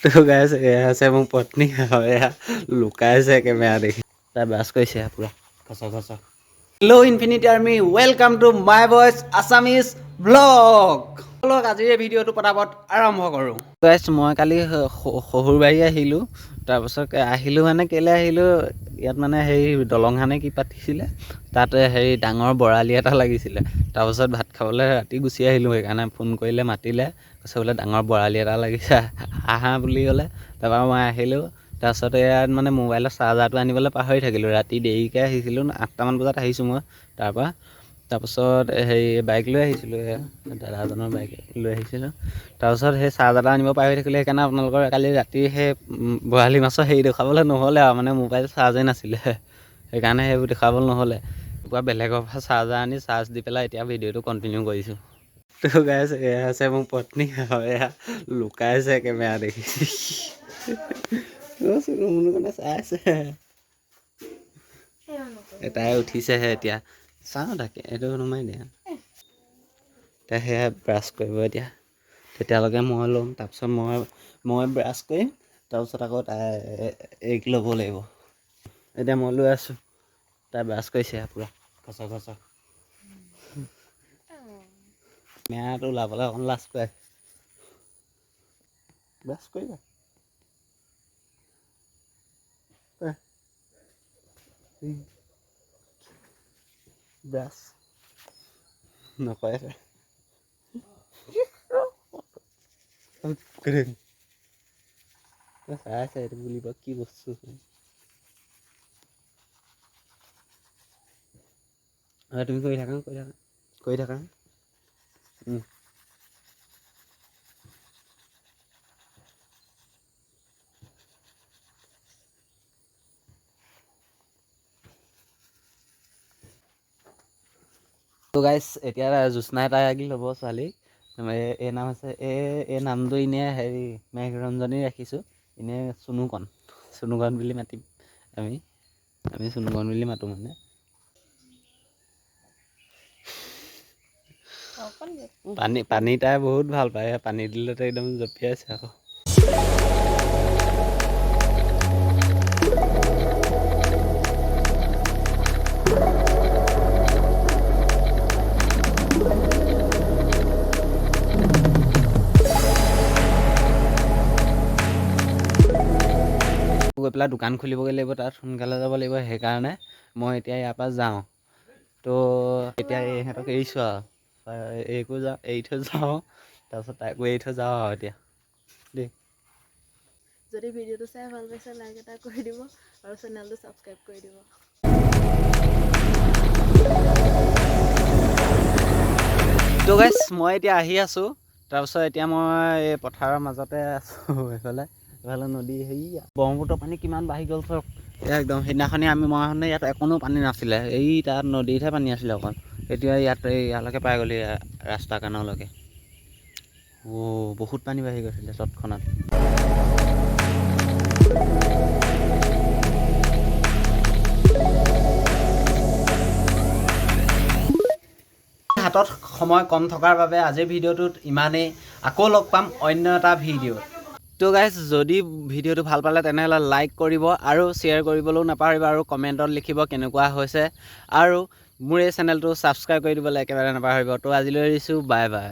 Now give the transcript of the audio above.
তো গাইছ, এয়া আছে মোৰ পত্নী আৰু এয়া লুকাইছে কেমেৰা দেখি। তাই ব্ৰাছ কৰিছে পূৰা খচ খচ। Hello Infinity Army, welcome to my voice Assamese vlog। ব'লক, আজিৰ এই ভিডিঅ'টো পটাপট আৰম্ভ কৰোঁ। গাইছ, মই কালি শহুৰবাৰী আহিলোঁ। তাৰপাছত আহিলোঁ মানে কেলৈ আহিলোঁ, ইয়াত মানে হেৰি দলংখানে কি পাতিছিলে, তাতে হেৰি ডাঙৰ বৰালি এটা লাগিছিলে। তাৰপাছত ভাত খাবলৈ ৰাতি গুচি আহিলোঁ। সেইকাৰণে ফোন কৰিলে, মাতিলে, কৈছে বোলে ডাঙৰ বৰালি এটা লাগিছে, আহা বুলি ক'লে। তাৰপৰা মই আহিলোঁ। তাৰপাছত ইয়াত মানে মোবাইলৰ চাৰ্জাৰটো আনিবলৈ পাহৰি থাকিলোঁ। ৰাতি দেৰিকৈ আহিছিলোঁ, 8টামান বজাত আহিছোঁ মই তাৰপৰা। তাৰপাছত হেৰি বাইক লৈ আহিছিলোঁ, এয়া দাদাজনৰ বাইক লৈ আহিছিলোঁ। তাৰপাছত সেই চাৰ্জাৰ এটা আনিব পাহৰি থাকিলোঁ। সেইকাৰণে আপোনালোকৰ কালি ৰাতি সেই বৰালি মাছৰ হেৰি দেখুৱাবলৈ নহ'লে আৰু মানে মোবাইল চাৰ্জেই নাছিলে, সেইকাৰণে সেইবোৰ দেখুৱাবলৈ নহ'লে। পূৰা বেলেগৰ পৰা চাৰ্জাৰ আনি চাৰ্জ দি পেলাই এতিয়া ভিডিঅ'টো কণ্টিনিউ কৰিছোঁ। তো গাইছ, এয়া আছে মোৰ পত্নী আৰু এয়া লুকাইছে কেমেৰা দেখি। কাৰণে চাই আছে। তাই উঠিছেহে এতিয়া। চাওঁ তাকে, এইটো নমাই দিয়া। এতিয়া সেয়া ব্ৰাছ কৰিব এতিয়া, তেতিয়ালৈকে মই ল'ম। তাৰপিছত মই ব্ৰাছ কৰিম, তাৰপিছত আকৌ তাই এইক ল'ব লাগিব। এতিয়া মই লৈ আছোঁ, তাই ব্ৰাছ কৰিছে পূৰা খচ খচ। মেয়াটো ওলাবলৈ অকণ লাজ কৰে। ব্ৰাছ কৰিবা? ব্ৰাছ নকৰে। চাই আছে, এইটো বুলিব কি বস্তু। তুমি কৰি থাকা, কৰি থাকা, কৰি থাকা। তো গাইছ, এতিয়া জ্যোৎস্নাই তাই আগি ল'ব ছোৱালী। এই নাম আছে, এই নামটো এনেই হেৰি মেঘৰঞ্জনী ৰাখিছোঁ, এনেই চুনুকণ, চুনুকণ বুলি মাতিম আমি। আমি চুনুকণ বুলি মাতোঁ মানে। পানী পানী তাই বহুত ভাল পায়, পানী দিলে একদম জঁপিয়াইছে আকৌ। গৈ পেলাই দোকান খুলিবগৈ লাগিব, তাত সোনকালে যাব লাগিব, সেইকাৰণে মই এতিয়া ইয়াৰ পৰা যাওঁ। তো এতিয়া ইহঁতক এৰিছোঁ আৰু এইকো যাওঁ, এৰি থৈ যাওঁ, তাৰপিছত তাইকো এৰি থৈ যাওঁ আৰু এতিয়া দেই। যদি ভিডিঅ'টো চাই ভাল পাইছে, লাইক এটা কৰি দিব আৰু চেনেলটো ছাবস্ক্ৰাইব কৰি দিব। তো গাইছ, মই এতিয়া আহি আছোঁ। তাৰপিছত এতিয়া মই এই পথাৰৰ মাজতে আছোঁ। এইফালে নদী, হেৰি ব্ৰহ্মপুত্ৰ পানী কিমান বাঢ়ি গ'ল চাওক একদম। সেইদিনাখনি আমি মই আহোঁতে ইয়াত অকণো পানী নাছিলে, এই তাত নদীতহে পানী আছিলে অকণ। এতিয়া ইয়াত এই ইয়ালৈকে পাই গ'লি, ৰাস্তা কাণলৈকে। অ' বহুত পানী বাঢ়ি গৈছিলে তৎক্ষণাত। হাতত সময় কম থকাৰ বাবে আজিৰ ভিডিঅ'টোত ইমানেই। আকৌ লগ পাম অন্য এটা ভিডিঅ'ত। তো গাইজ, যদি ভিডিঅ'টো ভাল পালে তেনেহ'লে লাইক কৰিব আৰু শ্বেয়াৰ কৰিবলৈও নাপাহৰিব আৰু কমেণ্টত লিখিব কেনেকুৱা হৈছে আৰু মোৰ এই চেনেলটো ছাবস্ক্ৰাইব কৰি দিবলৈ একেবাৰে নাপাহৰিব। তো আজিলৈ এৰিছোঁ, বাই বাই।